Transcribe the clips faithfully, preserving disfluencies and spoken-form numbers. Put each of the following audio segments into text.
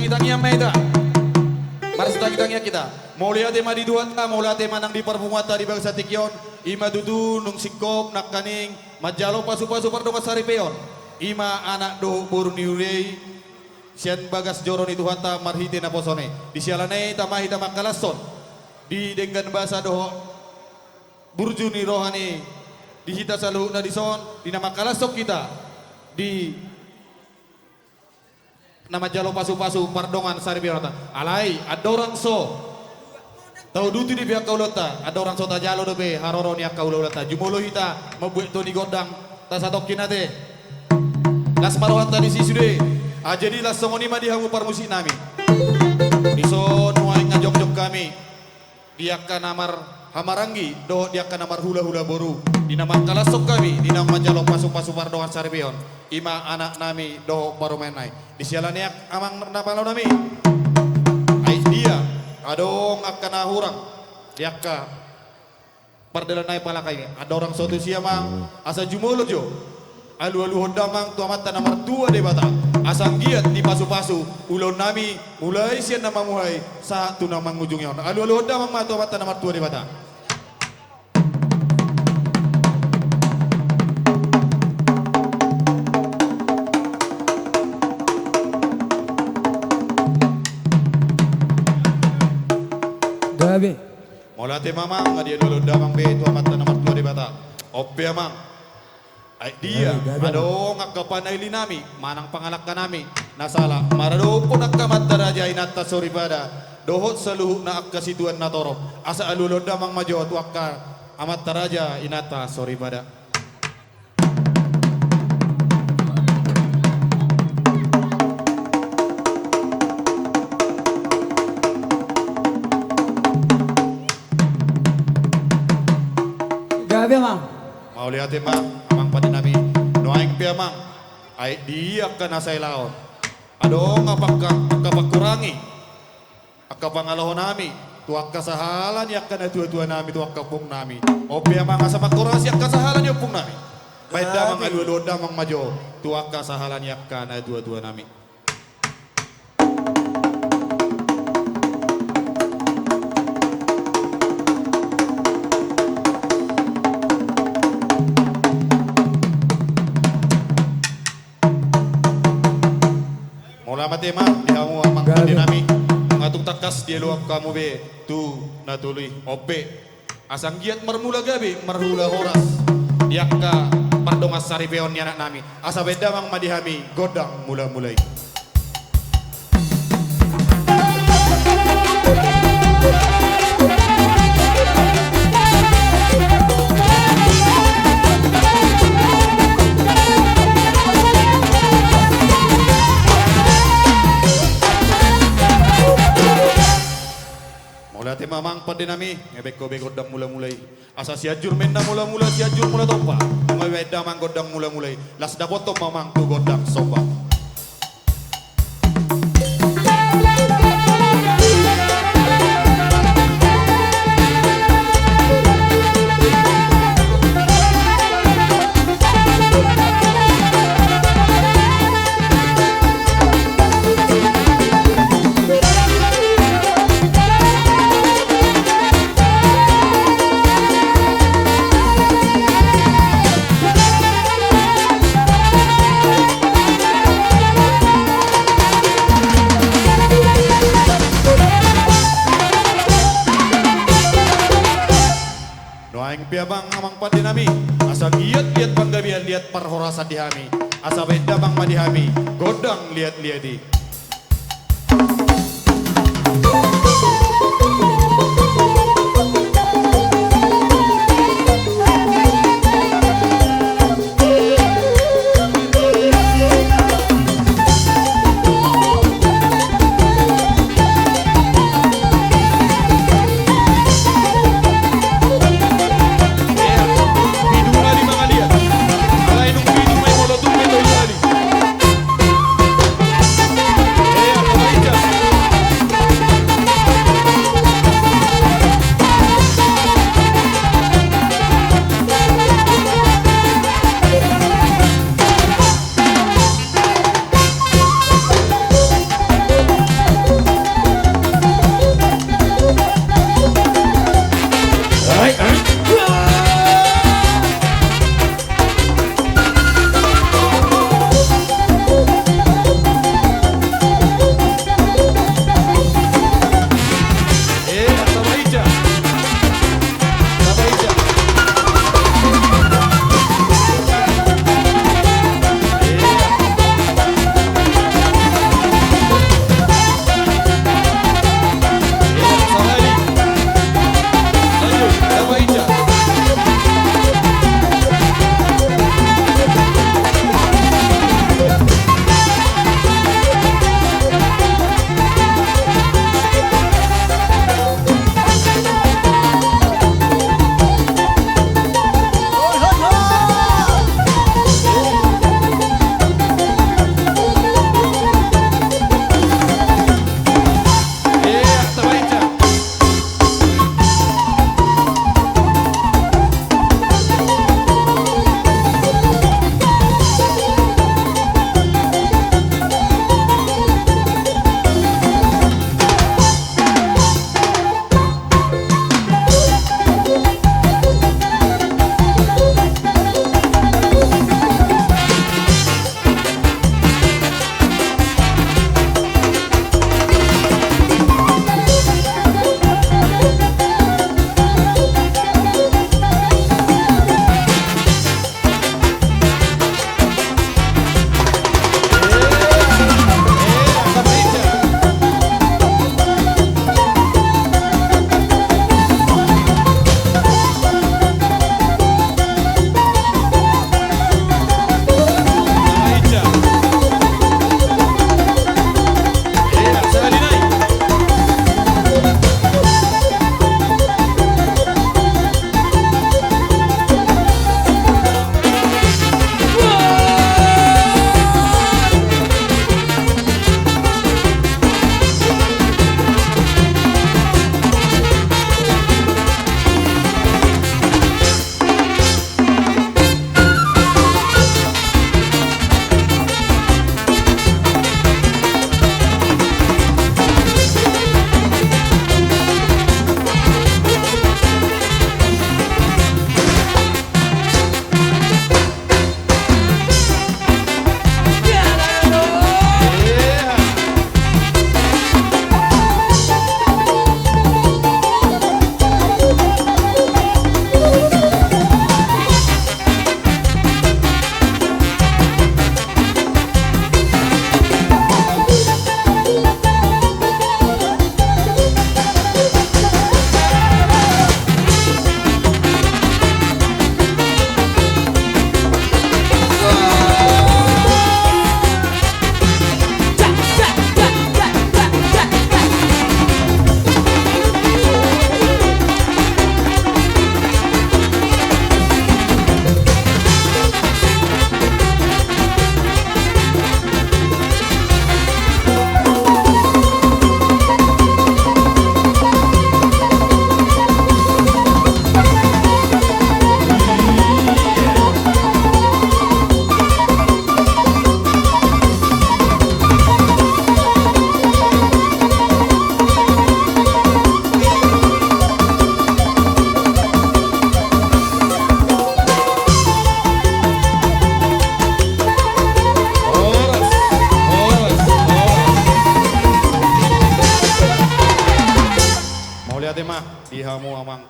Marsitangiang ma hita. Marsitangiang hita. Mauliate ma di Tuhanta, mauliate ma nang di parpunguanta di bagasan tingki on. I ma tutu nunga singkop nangkaning manjalo pasupasu pardongan saripeon. I ma anak dohot boru ni huria i sian bagas joro ni Tuhanta marhite naposona i. Di siala ni i tama hita mangkalashon di denggan basa dohot burju ni roha ni di hita saluhutna dison, di na mangkalashon hita di na manjalo pasupasu pardongan saripeonta. Alai andorang so tauduti dope angka ulaonta, andorang so tajalo dope haroro ni angka ulaulaonta, jumolo hita mambuat toni gondang tasatongkin ate. Las ma rohanta disi sude. Ah, jadi las songon i ma di hamu parmusiknami. Dison nuaeng nga jongjong hami di angka na marhamaranggi dohot di angka na marhulahula boru, di na mangkalashon hami di na manjalo pasupasu pardongan saripeon, i ma anaknami dohot parumaennami. Di siala ni i amang na palaonami, ai dia adong angka na hurang di angka pardalanannami, palaknami, andorang so tusi amang, asa jumolo jo alualuhon damang tu Amanta na martua Debata, asa anggiat dipasupasu ulaonnami mulai sian na mamuhai sahat tu na mangujungi on. Alualuhon damang ma tu Amanta na martua Debata. Gabe. Mauliate ma amang, nga dialualuhon damang be tu Amanta na martua Debata. On pe amang, ai dia adong angka panailinami manang pangalangkanami na sala maradophon angka amanta raja inanta soripada dohot saluhutna angka situan na torop, asa alualuhon damang ma jo tu angka amanta raja inanta soripada. Gabe amang. Mauliate ma amang pandenami. Nuaeng pe amang, ai dia angka na sai laon, adong angka, angka pangkurangi, angka pangalahonami tu angka sahala ni angka natuatuanami, tu angka ompungnami. On pe amang, asa mangkorasi angka sahala ni ompungnami, baen damang, alualuhon damang ma jo tu angka sahala ni angka natuatuanami. Mauliate ma di hamu amang pandenami. Nga tung tangkas dialuhon hamu be tu na tolu i. On pe, asa anggiat marmula gabe, marhula horas di angka pardongan saripeon ni anaknami. Asa baen damang ma di hami gondang mulamula i. Mauliate ma amang pandenami, nga baen ho be gondang mulamula i. Asa Sianjur ma inna mulamula, Sianjur Mula Tompa. Nunga baen damang gondang mulamula i. Las dapothon ma amang tu gondang somba. Nuaeng pe amang, amang pandenami, asa liat-liat panggabean, liat parhorasan di hami, asa baen damang ma di hami gondang liat-liat i.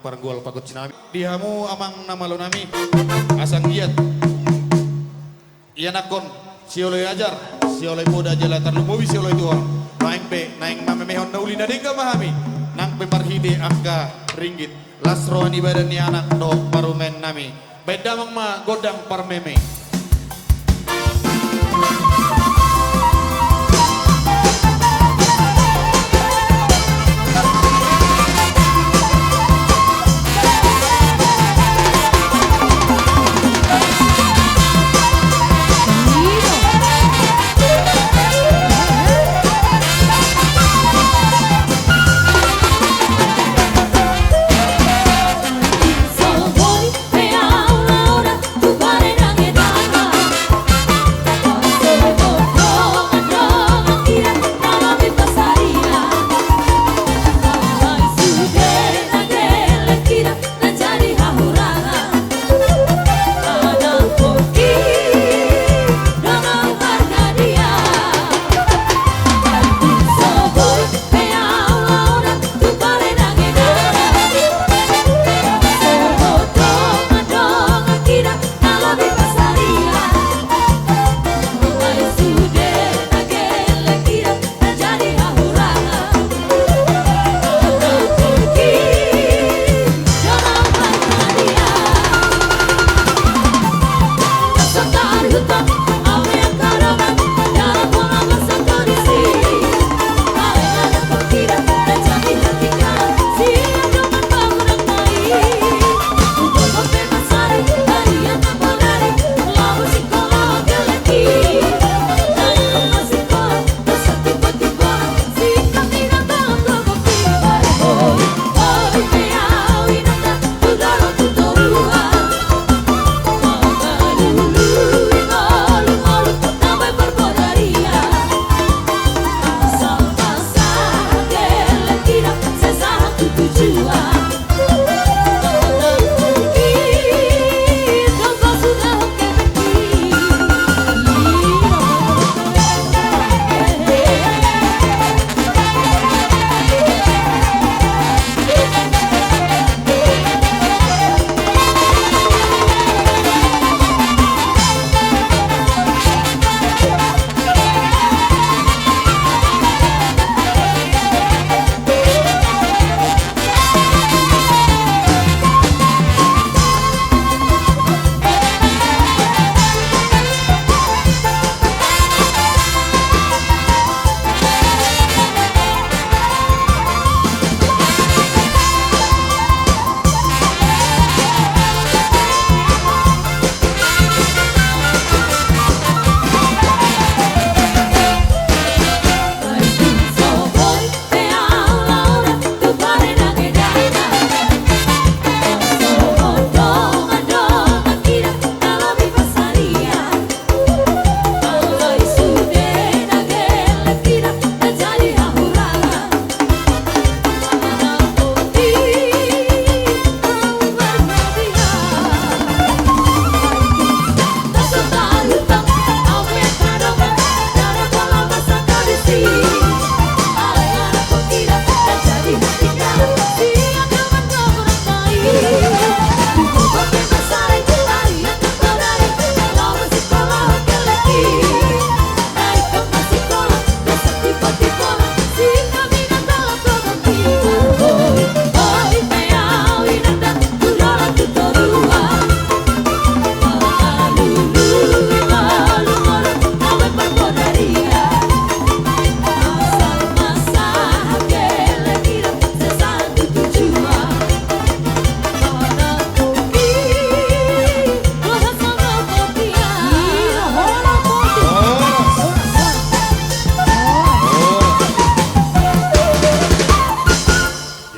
Pargual pagonsi nami. Di hamu amang na malo nami, asa anggiat ianakhon sioloi ajar, sioloi poda jala tarlumobi sioloi tuor. Naeng pe, naeng mamemehon na uli na denggan ma hami, nang pe marhite angka ringgit. Las roha ni badan ni anak dohot parumaen nami. Baen damang ma gondang parmeme.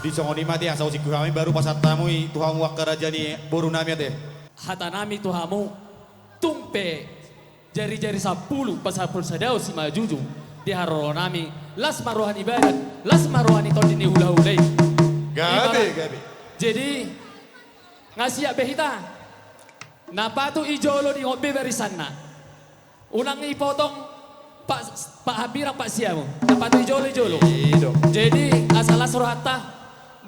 Jadi songon i ma ate, asa husingkop hami baru pasahat hamu i tu hamu angka raja ni boru nami ate. Hata nami tu hamu, tung pe jari-jari sampulu pasampulu sada simanjujung di haroro nami, las ma roha ni badan, las ma roha ni tondi ni hulahula i. Gabe, gabe. Jadi, nga siap be hita. Na patut i jolo diingot be barisanna. Unang ipotong Pak, Pak Hambirang, Pak Siamun. Na patut i jolo, i jolo. Jadi, asa las rohanta.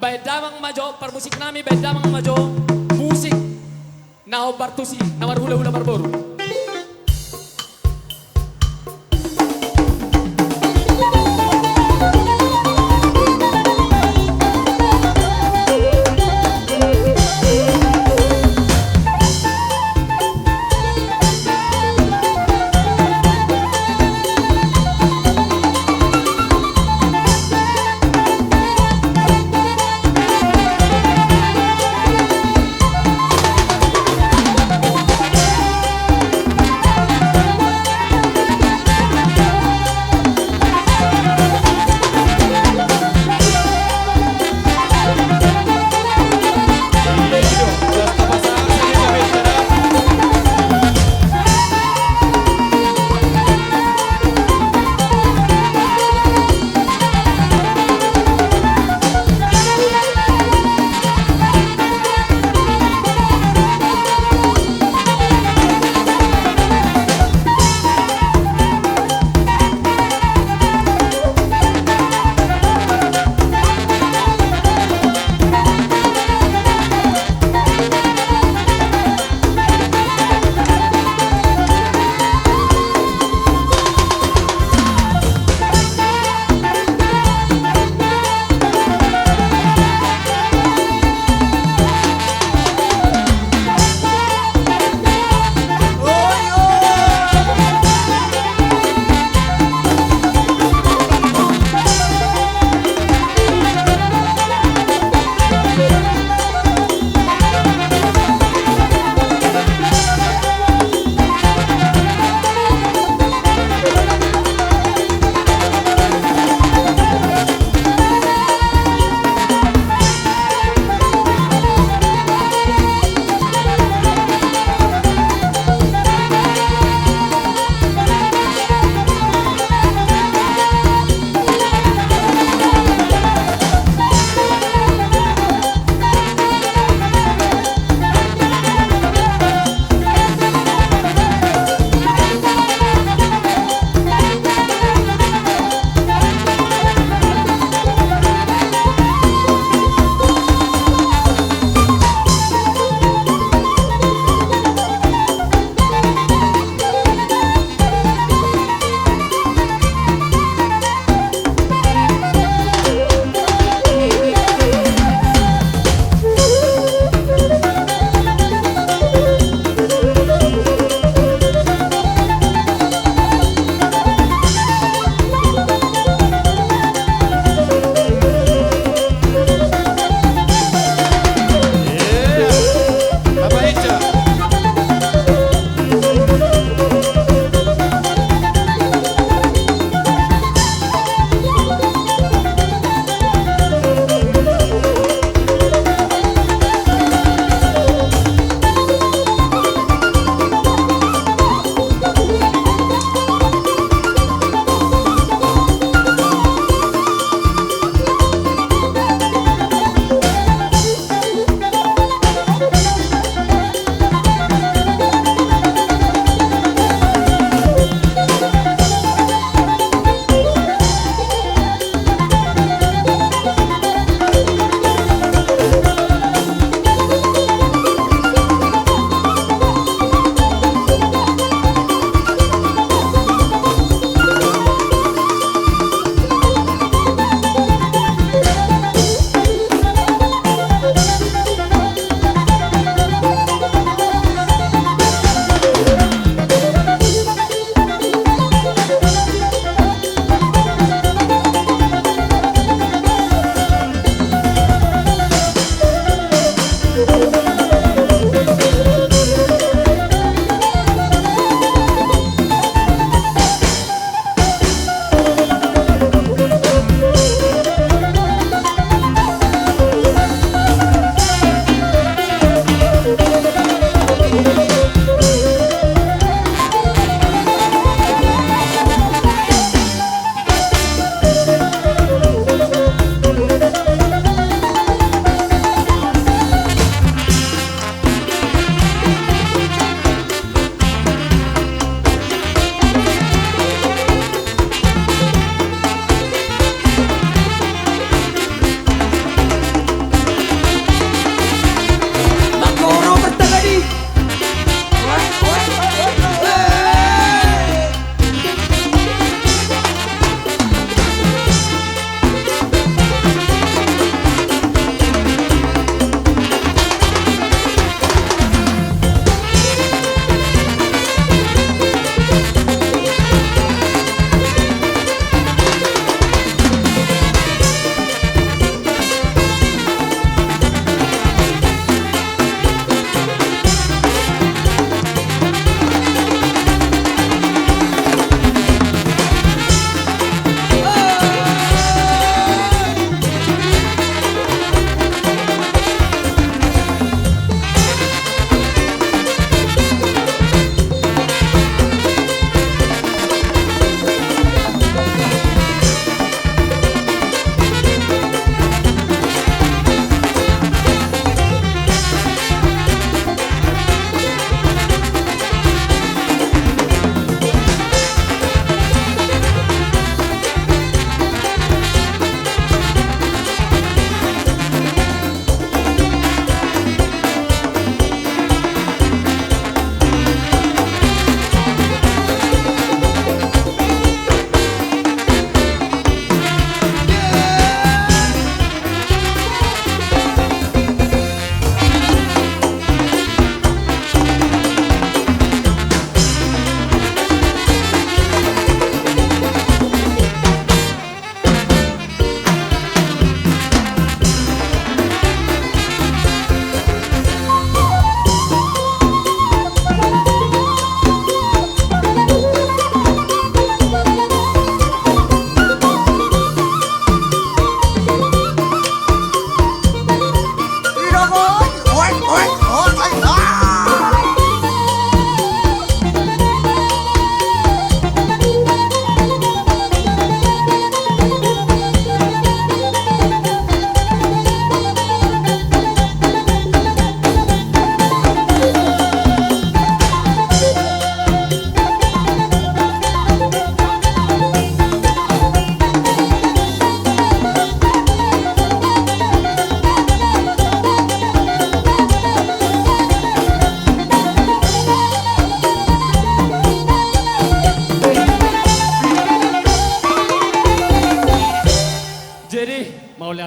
Baen damang ma jo parmusik nami, baen damang ma jo musik na hombar tusi na marhulahula marboru.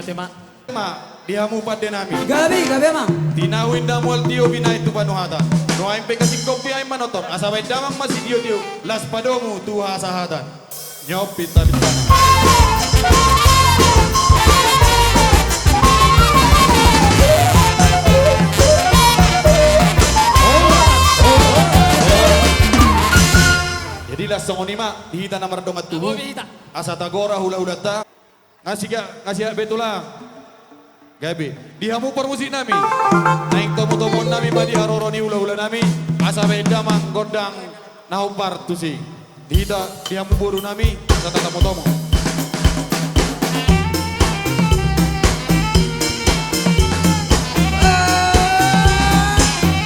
Tema. Ma, di hamu pande nami. Gabe, gabe, Amang. Tinahu inda mual tio binahen tu panuhatan. Nuaeng pe gasingkon pe aek manortor. Asa baen damang ma sitiotio. Las padomu tu hasahatan. Nyop pinta-pinta. Jadi las songon i ma di hita na mardongan tubu. Asa tagora hula-hulanta. Nga siga, nga siga be tulang. Gabe. Di hamu parmusik nami. Naeng tomo-tomoon nami ma di haroro ni hula-hula nami. Asa baen damang gondang na hombar tusi. Di hita, di hamu boru nami, asa tatomo-tomo.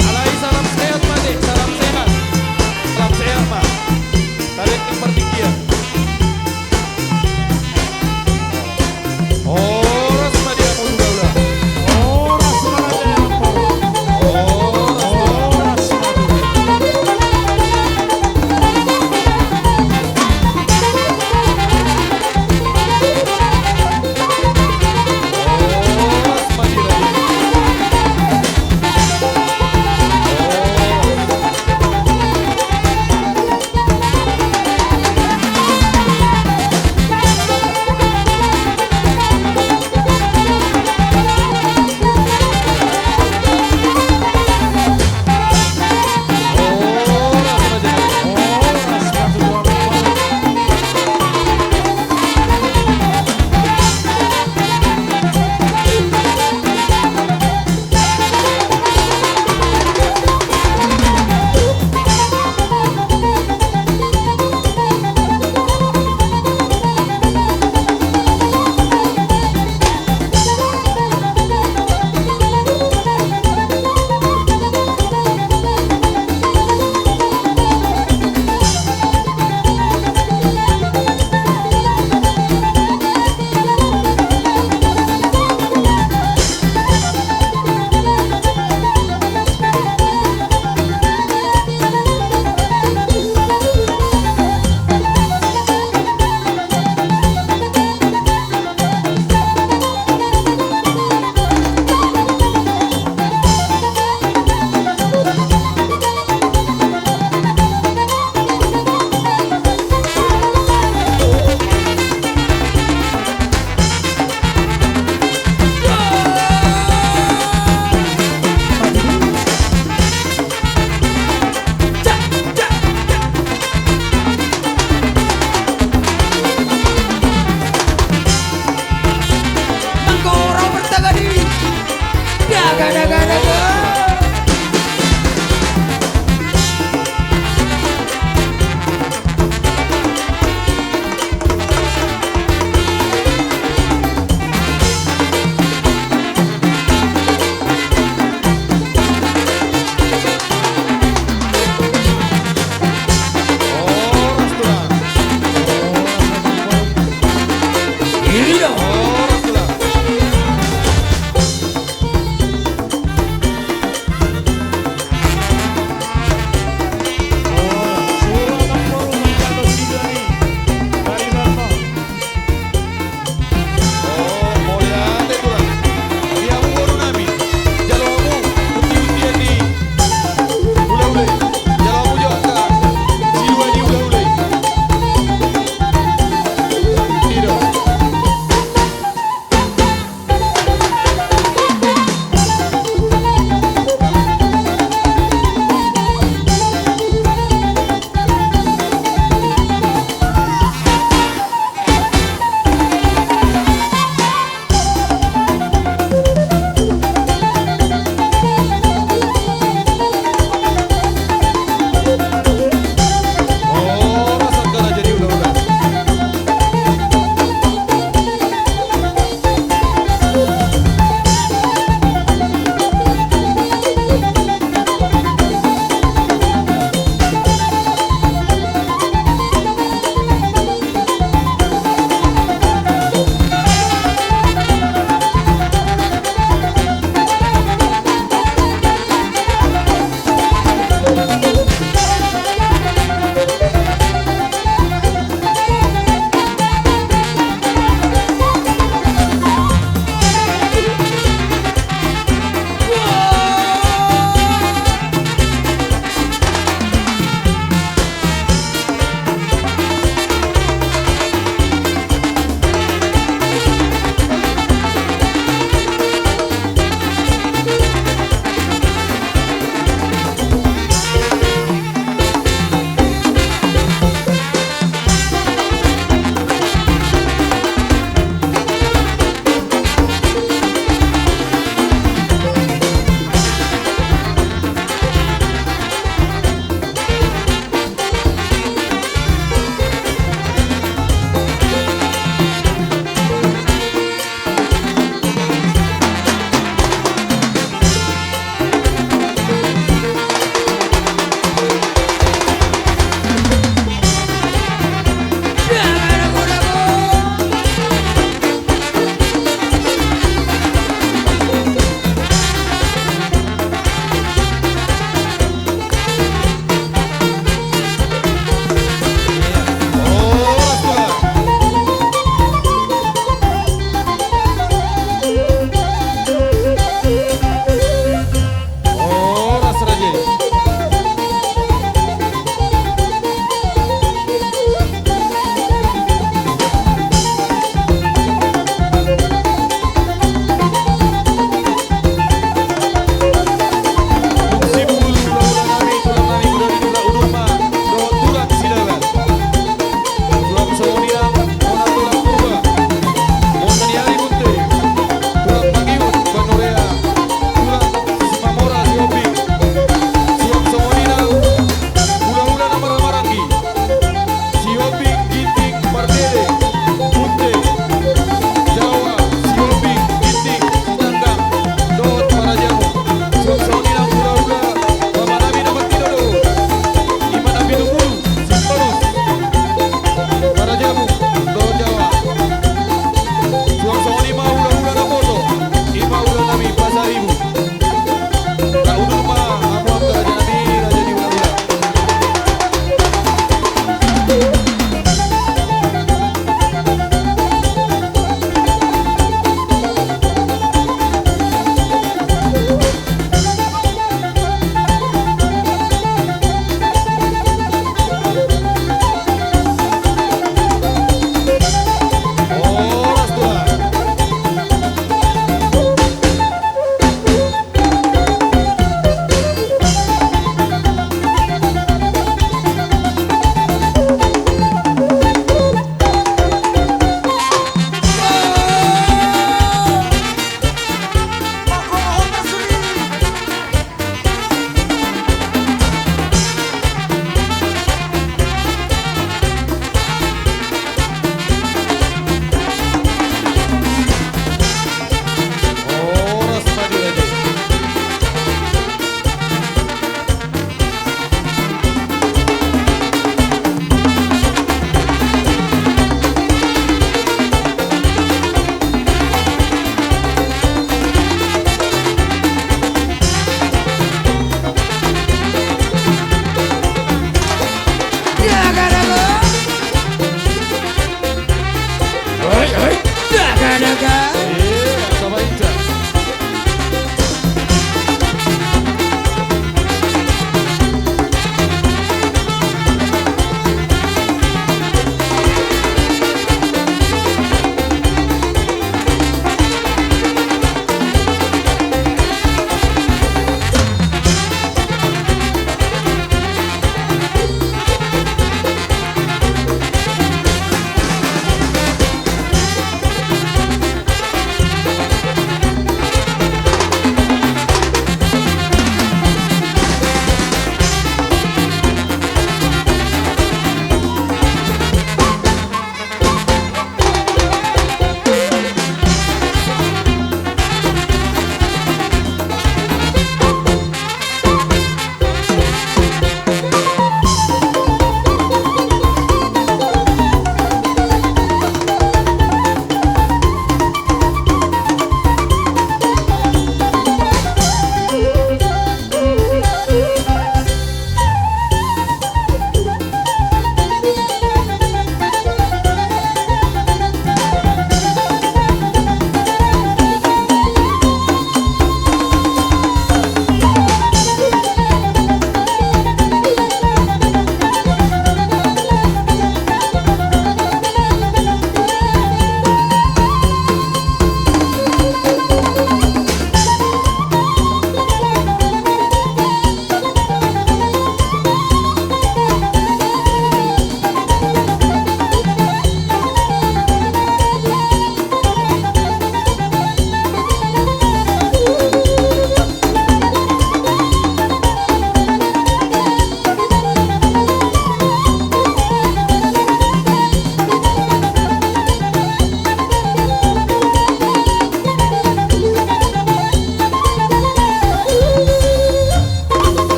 Alai salam sehat ma, Dek, salam sehat. Salam sehat ma. Tarik yang bertinggian. Horas ma di hamu hula-hula. Horas ma di hamu. Horas ma di hamu.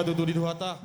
Tutu di Tuhanta.